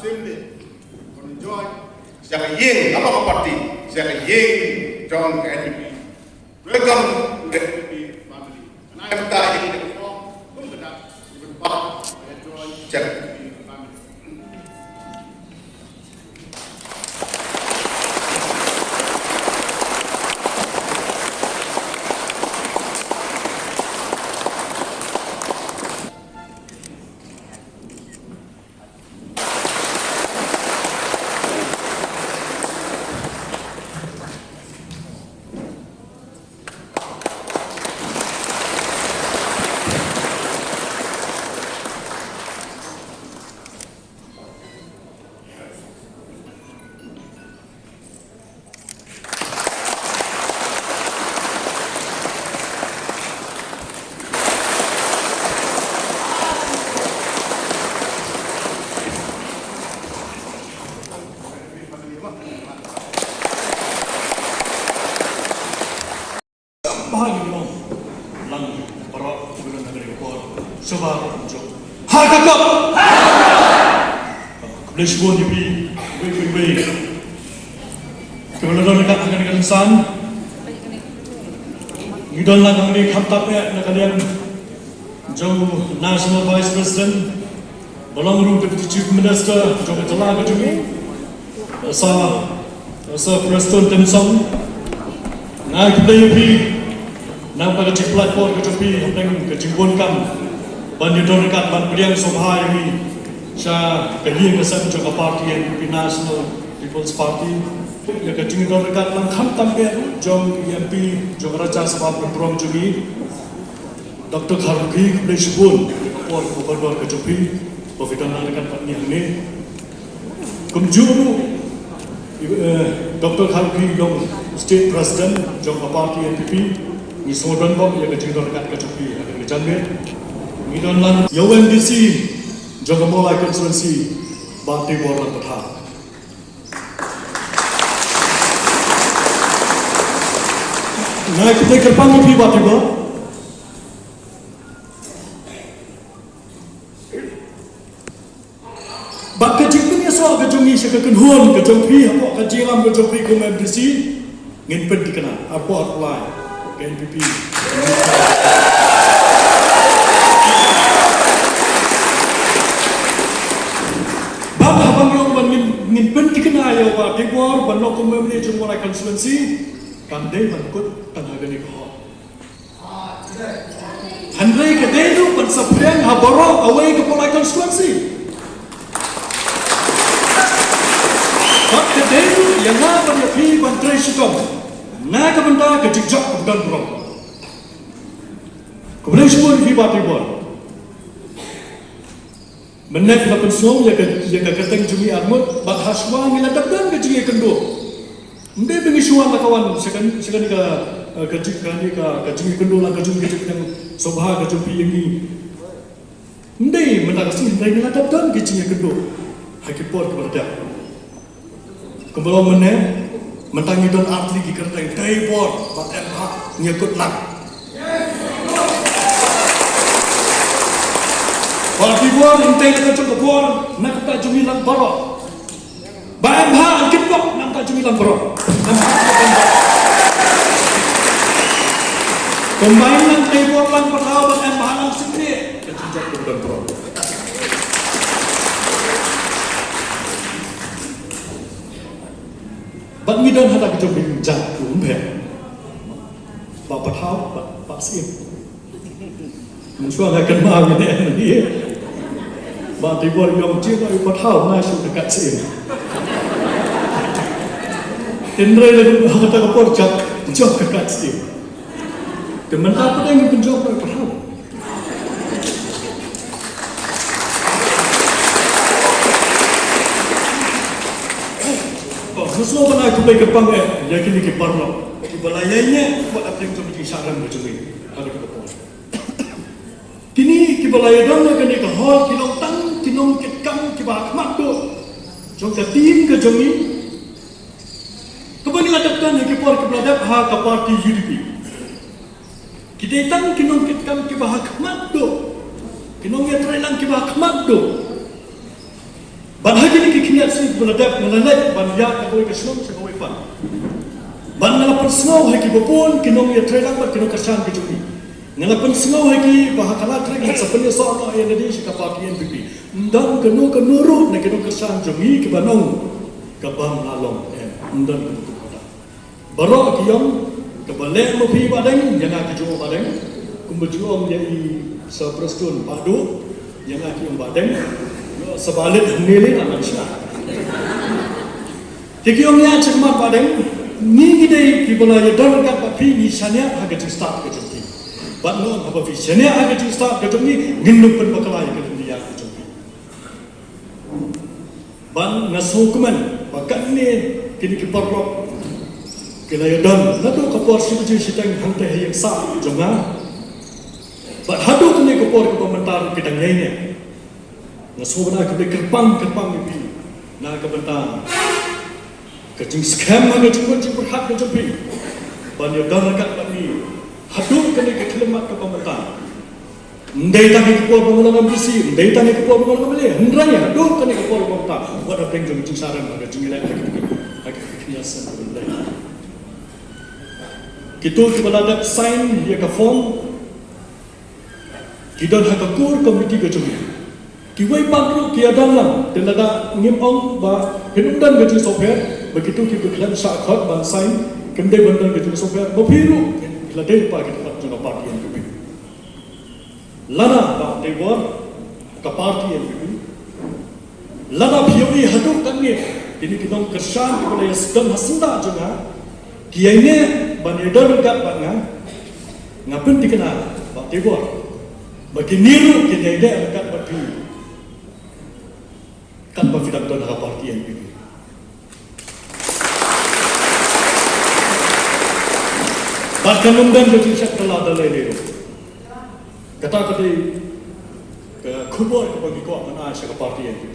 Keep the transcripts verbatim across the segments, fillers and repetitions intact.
Assembly, kon join, sha ka ïing, kaba ka party, sha ka ïing jong ka N P P. Welcome to the N P P family. And I am taking the form, kum kata, even part, I join, sha ka N P P family. Bha ïa ngi long lang baroh kiba don ha kane ka por. Sngewbha ban jop ha ka kop. Khublei shibun ïa phi, wei wei wei. Kiba la don ryngkat ha kane ka rynsan. Ngi don lang hangne khamtam eh na ka liang jong u National Vice President, ba long ruh Deputy Chief Minister jong ka jylla ka jong ngi, Sir, Sir Prestone Tynsong. Nga ai khublei ïa phi na ka bynta ka jingpynlait por ka jong phi hapdeng ka jingbun kam ban ïadon ryngkat ban pdiang sngewbha ïa ngi sha ka ïing ka sem jong ka party N P P, National People's Party. Ïa ka jingïadon ryngkat lang khamtam eh jong ka M P jong ka Rajya Sabha Pynpaw jong ngi, Doctor Kharlukhi, khublei shibun ïa ka por kaba kordor ka jong phi ba phi don ryngkat bad ngi hangne. Kumjuh ruh, eh, Doctor Kharlukhi long State President jong ka party N P P, ngi sngewdon bok ïa ka jingdon ryngkat ka jong phi ha kane ka janmiet. Ngi don lang ïa u M D C jong ka Mawlai constituency, Bah Teibor Langpathar. Nga ai khublei kyrpang ïa phi Bah Teibor. Bad ka jingpynïasoh ka jong ngi sha ka kynhun ka jong phi hapoh ka jingïalam ka jong phi kum M D C, ngin pynthikna arphew arphew lai ka N P P. Bad haba ngi ong ban ngin, ngin pynthikna ïa u Bah Teibor ban long kum M L A jong Mawlai constituency, kam dei ban kut tang ha kane ka hall. Hynrei ka dei ruh ban saphriang ha baroh kawei ka Mawlai constituency. Bad ka dei ruh ïa nga bad ïa phi ban trei shitom na ka bynta ka jingjop ka bynta baroh. Khublei shibun ïa phi Bah Teibor. Mynne phi la pynsngew ïa ka, ïa ka kyrteng jong ngi arngut, bad ha shuwa ngi la dep don ka jingïakynduh. Ym dei ba ngi shu wan la ka wan sha kane, sha kane ka, eh, ka jing, kane ka, ka jingïakynduh lang ka jong ngi, ka jingpynïasoh sngewbha ka jong phi ïa ngi. Ym dei mynta ka sngi, hynrei ngi la dep don ka jingïakynduh ha ki por kiba la dep. Kumba long mynne, mynta ngi don ar tylli ki kyrteng, Teibor bad Embah, ngi ïakut lang. Bah Teibor, ym tei la ka jong ka bor na ka bynta jong ngi lang baroh. Bah Embah, ym kit bok na ka bynta jong ngi lang baroh. Kumba ngi lang Teibor lang Pathaw bad Embah lang Symbeh, ka jingjop ka don baroh. Bad ngi don ha la ka jong ka jingïaid kumba Bah Pathaw bad Bah Syiem. Mynshuwa nga kynmaw ngi ne ngi. Bah Teibor ïong jingïaid Bah Pathaw, nga shu ka kat Syiem. Hynrei la dum ha kata ka por jop ka kat Syiem. Te mynta pat ngi pynjop Bah Pathaw. Oh, nga sngewbha ban ai khublei kyrpang eh ïa kine ki paralok kiba la ïaineh bad hapdeng jong ka jingshah rem ka jong ngi ha kane ka por. Kine kiba la ïadon ha kane ka hall ki long tang ki nongkitkam kiba ha khmat duh jong ka team ka jong ngi, kaba ngi la dep don ha ki por kiba la dep ha ka party U D P. Ki dei tang ki nongkitkam kiba ha khmat duh, ki nongïatreilang kiba ha khmat duh. Bad ha kine ki khyndiat sngi kiba la dep nga la leit ban ïaid na kawei ka shnong sha kawei pat. Bad nga la pynsngew ha kiba bun ki nongïatreilang bad ki nongkyrshan ki jong ngi. Nga la pynsngew ha ki ba ha ka la trei ngan sa pynïasoh noh ïa lade sha ka party N P P. Ym don kano kano ruh na ki nongkyrshan jong ngi kiba ong ka bym lah long, em, ym don kano kano. Baroh ki ong, kaba leh ma phi Bah Deng, ïa nga ki ju ong Bah Deng. Kumba ju ong ïa i Sir Prestone Bah Duh, ïa nga ki ong Bah Deng. Sa ba leit hangne lei la nang shna. Te ki ong ïa check mark Bah Deng, ngi ngi dei kiba la ïadon ryngkat bad phi, ngi shaniah ha ka jingstad ka jong phi. Bad nga ong haba phi shaniah ha ka jingstad ka jong ngi, ngin ym pynbakla ïa ka lynti ïa ka jong phi. Bad nga sngewkmen ba katne kine ki paralok ki la ïadon naduh ka por shi baje shiteng hangtei ha ïing sah jong nga. Bad haduh kane ka por kaba mynta ki dang ïaineh. Nga sngewbha ba ki dei kyrpang kyrpang ïa phi na ka bynta ka jingskhem ha ka jingmut jingpyrkhat ka jong phi ban ïadon ryngkat bad ngi haduh kane ka khyllipmat kaba mynta. Ym dei tang ha ka por ba nga long M D C, ym dei tang ha ka por ba nga long M L A, hynrei haduh kane ka por ba mynta, wat hapdeng jong ka jingshah rem ha ka jingïaleh ha ka, ha ka, ha ka khyndiat snem kaba mynta. Kito kiba la dep sign ïa ka form ki don ha ka core committee ka jong ngi. Kiwei pat ruh ki ïadon lang, te lada ngim ong ba kin ym don ka jingsngewpher, ba kito kiba khlem shah khot ban sign, kim dei ban don ka jingsngewpher, ba phi ruh ki la dei pat ki dei pat jong ka party N P P. Lada Bah Teibor, ka party N P P. Lada phi ïohi haduh katne, kine ki nongkyrshan kiba la ïasdang ha syndah jong nga, ki ïaineh ban ïadon ryngkat bad nga, nga pynthikna Bah Teibor ba kine ruh kin ïaineh ryngkat bad phi katba phi dang don ha ka party N P P. Bad kan ym don ka jingshah kylla da lei lei ruh. Kata ka dei ka khubor kaba ngi kwah ban ai sha ka party N P P.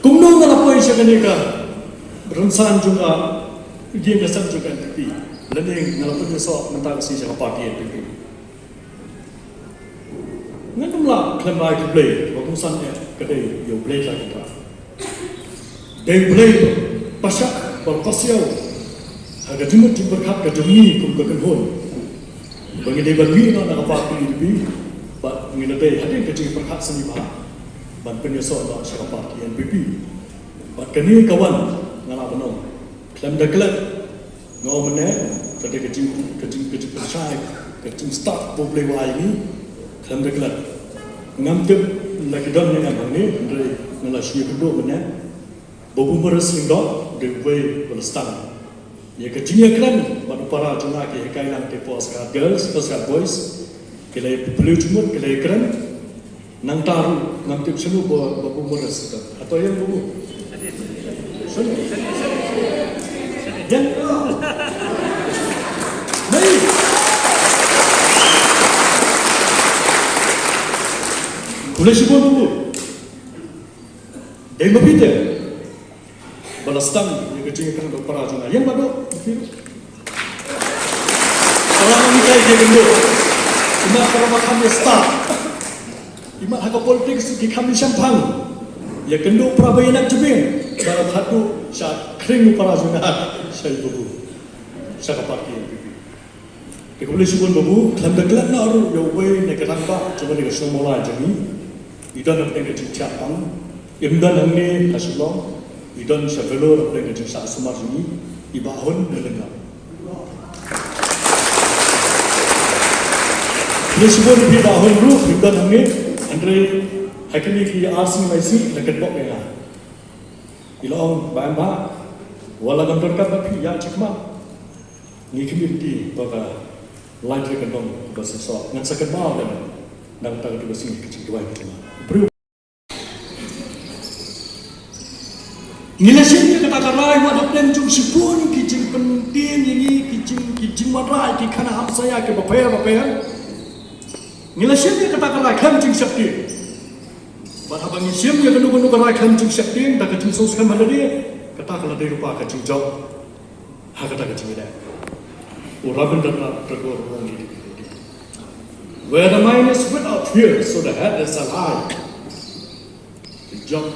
Kumno nga la poi sha kane ka rynsan jong ka ïing ka sem jong ka N P P, lane nga la pynïasoh mynta ka sngi sha ka party N P P. Ngan ym lah khlem ai khublei ba kongsan eh ka dei ïa U Blei Trai Kynrad. Dei U Blei ba pynshah ba pynsiaw ha ka jingmut jingpyrkhat ka jong ngi kum ka kynhun ba ngi dei ban mih noh na ka party N P P, bad ngi la dei hadien ka jingpyrkhat sngewbha ban pynïasoh noh sha ka party N P P. Bad kane ka wan nga la ban ong khlem da klet. Nga ong mynne, ka dei ka jing, ka jing, ka jingpynshai, ka jingstad ba U Blei wai ïa ngi, khlem da klet. Ngam tip la ki don ne em hangne, hynrei nga la shu ïakynduh mynne. Babu Moses Lyngdoh, dei uwei ba la sdang ïa ka jingïakren bad u para jong nga, ki hikai lang te hapoh Skyhawk Girls, Skyhawk Boys. Ki la ïa pynlong jingmut, ki la ïakren. Nangta ruh ngam tip shano ba, ba Babu Moses ka. Hato ïeng Babu? Shano? Ïeng. Mei. Khublei shibun Babu. Dei ma phi te ba la sdang ïa ka jingïakren bad u para jong nga. Ïeng Bah Duh, phi ruh. Para ngi kai ïakynduh. Imat para ba kham ïa stad. Imat ha ka politics ki kham ïa shemphang. Ïakynduh para ba ïaineh jabieng. Para haduh sha khring u para jong nga. Sha i Babu. Sha ka party N P P. Te khublei shibun Babu, khlem da klet noh ruh ïa uwei na ki rangbah jong kane ka shnong Mawlai jong ngi. I don hapdeng ka jingthiah pang, im don hangne ha Shillong, i don sha Vellore hapdeng ka jingshah sumar jong ngi, i Bah Hun Lyngdoh. Khublei shibun ïa phi Bah Hun ruh, im don hangne, hynrei ha kine ki ar sngi mai sngi la kynbok ïa nga. I la ong, Bah Em Bah, wat la ngam don ryngkat bad phi, ïa check mark. Ngi khmih lynti ba ka lai trei ka dong ba shisha. Ngan sa kynmaw lem nangta ka dei ka sngi ka jingduwai ka jong nga. Briew. Ngi la shim ïa kata ka rai wat hapdeng jong shibun ki jingpyntip ïa ngi, ki jing, ki jingwanrah ki khana hamsaïa kiba pher ba pher. Ngi la shim ïa kata ka rai khlem jingsheptieng. Bad haba ngi shim ïa kano kano ka rai khlem jingsheptieng da ka jingsngewskhem ha lade, kata ka la dei lypa ka jingjop ha kata ka jingïaleh. U Rabindranath Tagore u ong ïa kine. Where the mind is without fear, so the head is alive. Te jop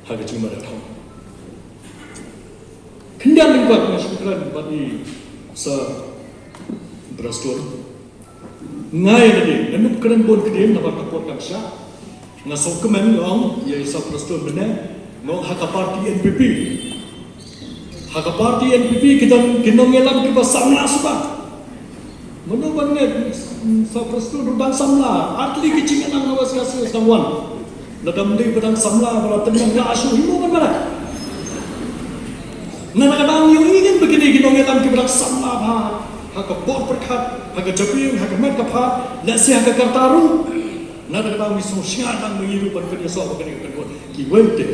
ha ka jingmut ha thong. Khyndiat lyngkot nga shu kren bad i Sir Prestone. Nga ïa lade, nga nud kren bun ktien namar ka por kam shah. Nga sngewkmen nga ong ïa i Sir Prestone mynne, nga ong ha ka party N P P. Ha ka party N P P ki don ki nongïalam kiba samla suda. Mano ban ngeit, mm, Sir Prestone ruh dang samla, ar tylli ki jingïalang na West Khasi Hills dang wan. Lada ym dei ba dang samla ba la tynrong la shu hi mo ban mara. Na, na ka dang ïohi ngin ba kine ki nongïalam kiba dang samla bha ha ka bor pyrkhat, ha ka jabieng, ha ka met ka phad, lehse ha ka karta ruh. Na, na ka dang mi sngewsynei dang mi ruh ban pynïasoh ba kane ka pynhun kiwei te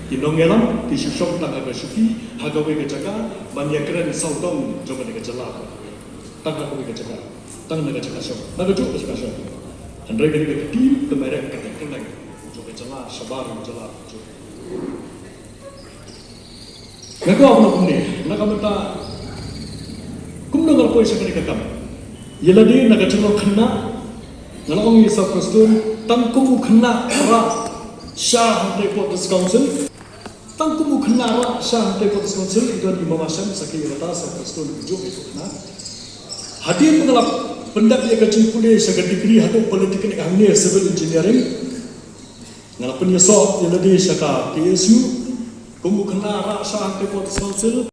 ki nongïalam ki shu shong tang ha ka shuki ha kawei ka jaka ban ïakren sawdong jong kane ka jylla. Tang ha kawei ka jaka, tang na ka jaka shong, na kajuh ka jaka shong. Hynrei kane ka ktien ka merek ka teng kylleng jong ka jylla shabar jong ka jylla. Nga kwah ban ong kumne, na ka bynta kumno nga la poi sha kane ka kam. Ïa lade na ka jinglong khynnah, nga la ong ïa i Sir Prestone, tang kum u khynnah rah sha hangtei Port District Council. Tang kum u khynnah rah sha hangtei Port District Council i don i Mama Shem, sa ki ïa kata Sir Prestone u juh ïa u khynnah. Hadien ba nga la pyndep ïa ka jingpule sha ka degree haduh polytechnic hangne civil engineering, nga la pynïasoh ïa lade sha ka K S U kum u khynnah rah sha hangtei Port District Council.